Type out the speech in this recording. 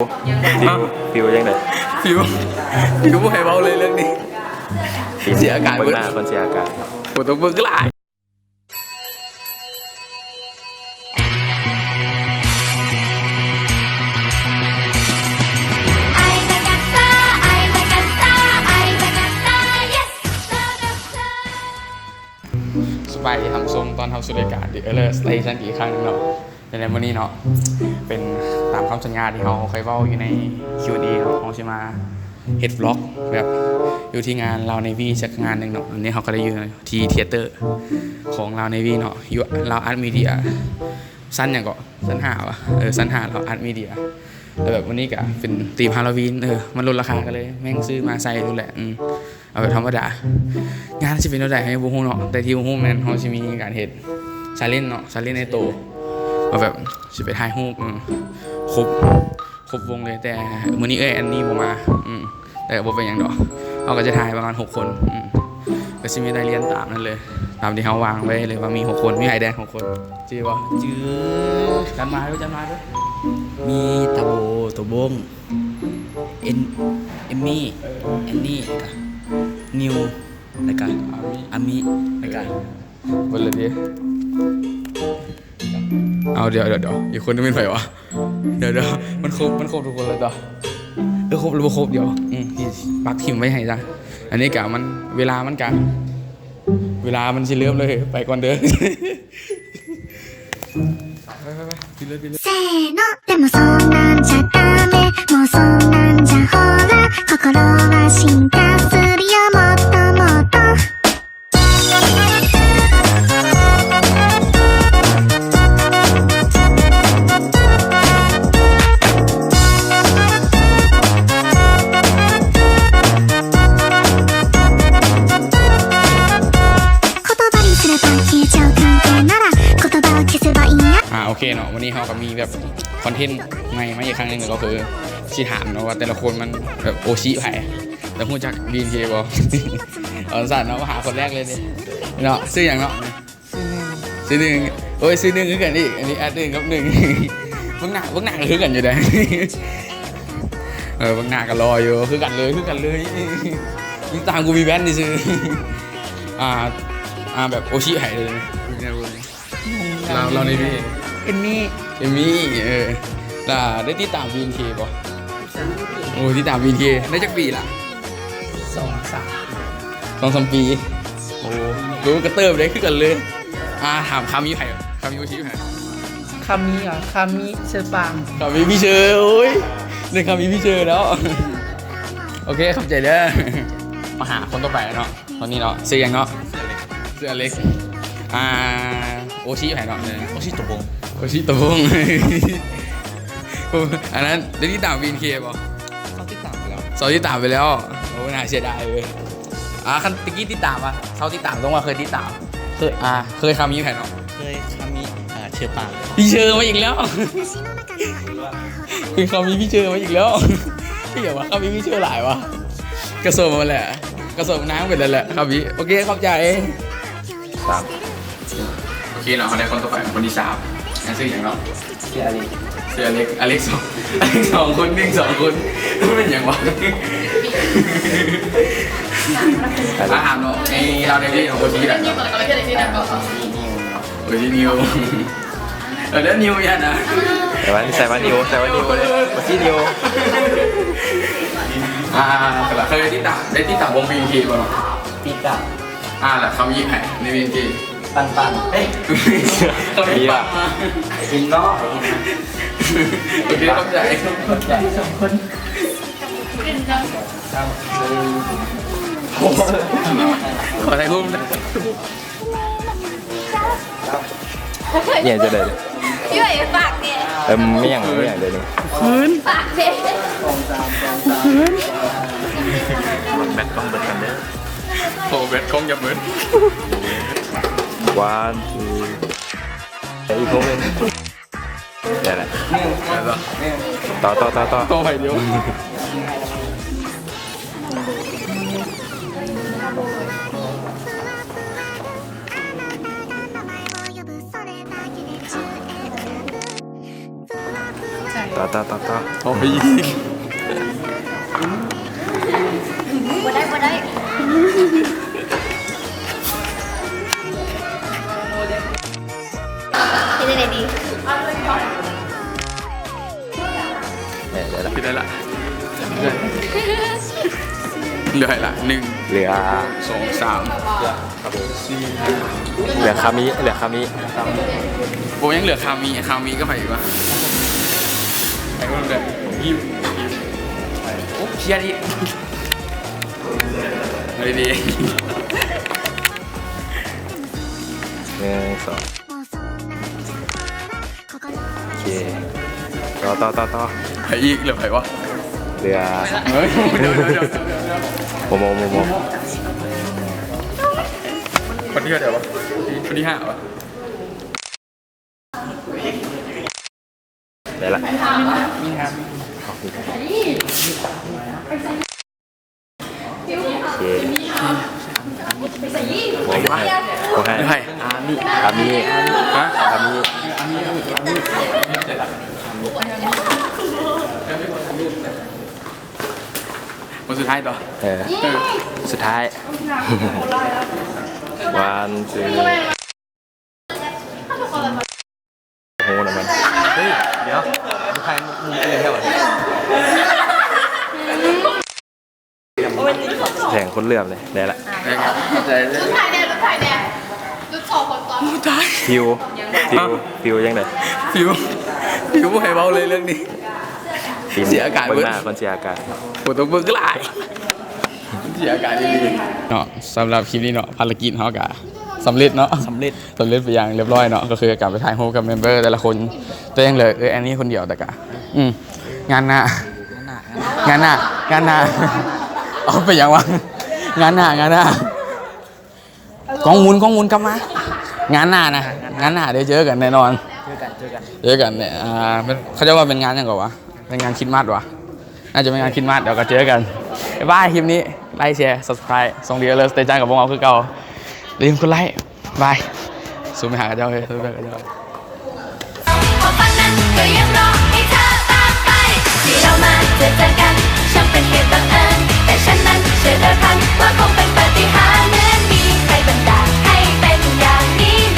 ຟິວ ຟິວຈັ່ງໃດ? ຟິວ ຟິວບໍ່ໃຫ້ເວົ້າເລີຍເລື່ອງນີ້ ເສຍອາກາດເບີດ ເບິ່ງໜ້າຄົນເສຍອາກາດ ບໍ່ຕ້ອງເບິ່ງກໍຫຼາຍ. ສະບາຍດີທ່ານຜູ້ຊົມ ຕ້ອນຮັບສູ່ລາຍການ The Error Station ອີກຄັ້ງໜຶ່ງເນາະ. ໃນມື້ນີ້ເນາະ ເປັນຕາມຄຳສັນຍາທີ່ເຮົາເຄີຍເວົ້າຢູ່ໃນ Q and A ເນາະ, ເຮົາຊິມາເຮັດ vlog ແບບຢູ່ທີ່ງານ Lao Navy ຈັກງານໜຶ່ງເນາະ. ອັນນີ້ເຮົາກໍໄດ້ຢູ່ທີ່ theater ຂອງ Lao Navy ເນາະ ຢູ່ Lao Art Media ຊັ້ນຫຍັງເກາະ ຊັ້ນຫ້າຫວາ? ເອີ ຊັ້ນຫ້າ Lao Art Media. ແລ້ວແບບມື້ນີ້ກໍເປັນທີມ Halloween ເອີ ມັນລົດລາຄາ ກໍເລີຍແມ່ງຊື້ມາໃສ່ໂລດແຫຼະ. ອືມ ເອົາແບບທຳມະດາ ງານຊິເປັນແນວໃດເຮົາຍັງບໍ່ຮູ້ເນາະ, ແຕ່ທີ່ຮູ້ແມ່ນເຮົາຊິມີການເຮັດ challenge ເນາະ challenge ໃນໂຕ ເອົາແບບຊິໄປຖ່າຍຮູບ ເອີ ຄົບ ຄົບວົງເລີຍ. ແຕ່ມື້ນີ້ເອື້ອຍແອນນີບໍ່ມາ ອືມ ແຕ່ກໍບໍ່ເປັນຫຍັງດອກ ເຮົາກໍຈະຖ່າຍປະມານຫົກຄົນ. ອືມ ກໍຊິມີໄດ້ລຽນຕາມນັ້ນເລີຍ ຕາມທີ່ເຮົາວາງໄວ້ເລີຍວ່າມີຫົກຄົນ. ມີໃຜແດ່ ຫົກຄົນ? ຈື່ບໍ່? ຈື່ ຈັດມາເດີ້ ຈັດມາເດີ້. ມີຕາໂບ ໂຕບົງ ເອັນ ເອມມີ ແອນນີ ແລ້ວກະນິວ ແລ້ວກະອາມິ ອາມິ ແລ້ວກະ ເອີ ເບິດແລ້ວຕິ. ເອົາ ດຽວ ດຽວ ດຽວ ອີກຄົນໜຶ່ງແມ່ນໃຜຫວາ? ດຽວ ດຽວ ມັນຄົບ ມັນຄົບທຸກຄົນແລ້ວຕົວະ? ເອີ ຄົບຫຼືບໍ່ຄົບ? ດຽວ ອືມ ຊິປັກຖິ້ມໄວ້ໃຫ້ຊະ. ອັນນີ້ກະມັນ ເວລາມັນກະ ເວລາມັນຊິເລີ່ມແລ້ວ ເຮີ້ຍ ໄປກ່ອນເດີ້. ໄປ ໄປ ໄປ ໄປ ປິດເລີຍ ປິດເລີຍ. せーの、でもそんなんじゃダメ、もうそんなんじゃほら、心は進化するよ、もっともっと。 ອ່າ ໂອເຄເນາະ ມື້ນີ້ເຮົາກໍມີແບບຄອນເທັນໃໝ່ມາອີກຄັ້ງໜຶ່ງ ກໍຄືຊິຖາມເນາະວ່າແຕ່ລະຄົນມັນແບບໂອຊິໃຜ ແລ້ວຮູ້ຈັກ ບີເອັນເຄ ບໍ່? ເອົາຊັ້ນເນາະ ມາຫາຄົນແລກເລີຍເດເນາະ. ຊື່ຫຍັງເນາະ? ຊື່ໜຶ່ງ ຊື່ໜຶ່ງ. ໂອ້ຍ ຊື່ໜຶ່ງຄືກັນອີກ ອັນນີ້ແອັດໜຶ່ງກັບໜຶ່ງ ເບິ່ງໜ້າ ເບິ່ງໜ້າກໍຄືກັນຢູ່ເດ້. ເອີ ເບິ່ງໜ້າກໍຫຼໍ່ຢູ່ ຄືກັນເລີຍ ຄືກັນເລີຍ ມີຕ່າງ ກູມີແວ່ນຊື່ໆ. ອ່າ ອ່າ ແບບໂອຊິໃຜເລີຍ? ລາວ ລາວໃນນີ້ ເອມມີ ເອມມີ ເອີ ລະໄດ້ຕິດຕາມ ບີເອັນເຄ ບໍ່? ໂອ້ ຕິດຕາມ ບີເອັນເຄ ໄດ້ຈັກປີລະ? ສອງສາມ ສອງສາມປີ. ໂອ້ ໂດນກະເຕີບໄດ້ຄືກັນເລີຍ. ອ່າ ຖາມຄາມິໃຜ? ຄາມິ ໂອຊິໃຜ? ຄາມິຫວາ? ຄາມິເຊີປາງ ຄາມິ ພີ່ເຊີ. ໂອ້ຍ ໄດ້ຄາມິ ພີ່ເຊີແລ້ວ. ໂອເຄ ຂອບໃຈເດີ. ມາຫາຄົນຕໍ່ໄປເນາະ. ຕອນນີ້ເນາະ ຊື່ຫຍັງເນາະ? ຊື່ອາເລັກ ຊື່ອາເລັກ. ອ່າ ໂອຊິໃຜເນາະ? ໂອຊິໂຕບົງ ໂອຊິໂຕບົງ. ອັນນັ້ນໄດ້ຕິດຕາມ ບີເອັນເຄ ບໍ່? ເຊົາຕິດຕາມໄປແລ້ວ ເຊົາຕິດຕາມໄປແລ້ວ. ໂອ້ ໜ້າເສຍດາຍເວີຍ. ອ່າ ຄັນຕະກີ້ຕິດຕາມວ່າ ເຊົາຕິດຕາມ ຕ້ອງວ່າເຄີຍຕິດຕາມ ເຄີຍ ອ່າ ເຄີຍຄາມິໃຜເນາະ? ເຄີຍຄາມິ ເອີ ເຊີປາງ ພີ່ເຊີມາອີກແລ້ວ. ຄືເຂົາມີຟີເຈີມາອີກແລ້ວ. ຄືຫຍັງວະ ເຂົາມີຟີເຈີຫຼາຍວະ. ກະສົມຫັ້ນແຫຼະ ກະສົມນາງເປັນແລ້ວແຫຼະ ເຂົາມີ. ໂອເຄ ຂອບໃຈ. ຕາມ ໂອເຄເນາະ ເຮົາໄດ້ຄົນຕໍ່ໄປ ຄົນທີສາມ. ຊື່ຫຍັງເນາະ? ຊື່ອາເລັກ ຊື່ອາເລັກ. ອາເລັກສອງ ອາເລັກສອງຄົນ ໜຶ່ງສອງຄົນ ມັນແມ່ນຫຍັງວະ? ອ່າ ຖາມເນາະ ໃນລາວໄດ້ເລີຍເນາະ ໂອຊີແຫຼະເນາະ. ໂອຊີນິວ ເອີ ແລ້ວນິວຢູ່ຫັ້ນນະ. ໃສ່ວ່າ ໃສ່ວ່ານິວ ໃສ່ວ່ານິວເລີຍ ໂອຊີນິວ. ອ່າ ເຄີຍຕິດຕາມ ໄດ້ຕິດຕາມວົງ ບີເອັນເຄ ບໍ່ເນາະ? ຕິດຕາມ. ອ່າ ແລ້ວຄຳຍິງໃຫ້ໃນ ບີເອັນເຄ ປັງໆ. ເອີ ຄຳຍິງປັງມາ ກິນເນາະ ກິນ. ໂອເຄ ຂອບໃຈ ຂອບໃຈສອງຄົນ. ຂໍຖ່າຍຮູບ. ເອີຍ ຈັ່ງໃດ? ເອີ ມີຫຍັງ ມີຫຍັງເດນີ້? ຄືນ ປາກເດ ຄືນ. ແບັດກ້ອງເບິດກັນເດີ ໂອ້ ແບັດກ້ອງຢ່າເບິດ. One, two. ອີກຮູບໜຶ່ງ. ໄດ້ລະ ຕໍ່ ຕໍ່ ຕໍ່ ຕໍ່ ຕໍ່ໄປດຽວ. ເຂົ້າໃຈ ຕໍ່ ຕໍ່ ຕໍ່ ຕໍ່ ໂອ້ຍ ບໍ່ໄດ້ ບໍ່ໄດ້ ເຮັດຈັ່ງໃດດີ? ເອີ ໄດ້ລະ ໄດ້ລະ ເຫຼືອໃຜລະ? ໜຶ່ງ ເຫຼືອ ສອງ ສາມ ເຫຼືອຄາມິ ເຫຼືອຄາມິ ໂອ້ ຍັງເຫຼືອຄາມິ ຄາມິກັບໃຜອີກວະ? ໃຜຄົນເດີ? ຍິ້ມ ໂອ້ ເຄຍດີ ເອົາດີໆ ໜຶ່ງ ສອງ ໂອເຄ ຕໍ່ ຕໍ່ ຕໍ່ ຕໍ່ ໃຜອີກ? ເຫຼືອໃຜວະ? ເຫຼືອ ເຮີ້ຍ ດຽວ ດຽວ ດຽວ ດຽວ ໂມໂມ ໂມໂມ ຄົນທີເທົ່າໃດວະ? ຄົນທີຫ້າວະ? ໄດ້ລະ ໂອເຄ ໂອ້ຍ ບໍ່ໃຫ້ ບໍ່ໃຫ້ ອາມິ ອາມິ ຮະ? ອາມິ ຄົນສຸດທ້າຍຕໍ່ ເອີ ເອີ ສຸດທ້າຍ ວັນ ທູ ໂອ້ໂຫ ນຳມັນ ເຮີ້ຍ ດຽວ ໃຜ ແທງຄົນເຫຼືອມເລີຍ ໄດ້ລະ ຂອບໃຈເດີ ໂອ້ ຕາຍ ຟິວ ຟິວ ຟິວຈັ່ງໃດ? ຟິວ ຟິວບໍ່ໃຫ້ເວົ້າເລີຍເລື່ອງນີ້ ເສຍອາກາດເບິດ ເບິ່ງໜ້າກ່ອນ ເສຍອາກາດ ບໍ່ຕ້ອງເບິ່ງກໍຫຼາຍ ເສຍອາກາດອີ່ຫຼີເນາະ. ສຳລັບຄລິບນີ້ເນາະ ພາລະກິດເຮົາກະສຳເລັດເນາະ ສຳເລັດ ສຳເລັດໄປຢ່າງຮຽບຮ້ອຍເນາະ ກໍຄືການໄປຖ່າຍຮູບກັບເມມເບີແຕ່ລະຄົນ ແຕ່ຍັງເຫຼືອເອື້ອຍແອນນີ້ຄົນດຽວ ແຕ່ກະ ອືມ ງານໜ້າ ງານໜ້າ ງານໜ້າ ເອົາໄປຫຍັງວະ ງານໜ້າ ງານໜ້າ ກ້ອງໝູນ ກ້ອງໝູນກັບມາ ງານໜ້ານະ ງານໜ້າ ເດີ ເຈີກັນແນ່ນອນ ເຈີກັນ ເຈີກັນ ເຈີກັນເນຍ ອ່າ ເປັນ ເຂົາເຈົ້າວ່າເປັນງານຫຍັງກໍວະ? ເປັນງານຄຣິດມາດວະ ໜ້າຈະເປັນງານຄຣິດມາດ ດຽວກໍເຈີກັນ ບາຍບາຍ ຄລິບນີ້ໄລກ໌ ແຊ ຊັບສະຄຣາຍ ສົ່ງດີເລີສເຕຈານກັບພວກເຮົາຄືເກົ່າ ຢ່າລືມກົດໄລກ໌ ບາຍ ສູ້ໄປຫາເຂົາເຈົ້າເອີຍ ສູ້ໄປຫາເຂົາເຈົ້າ.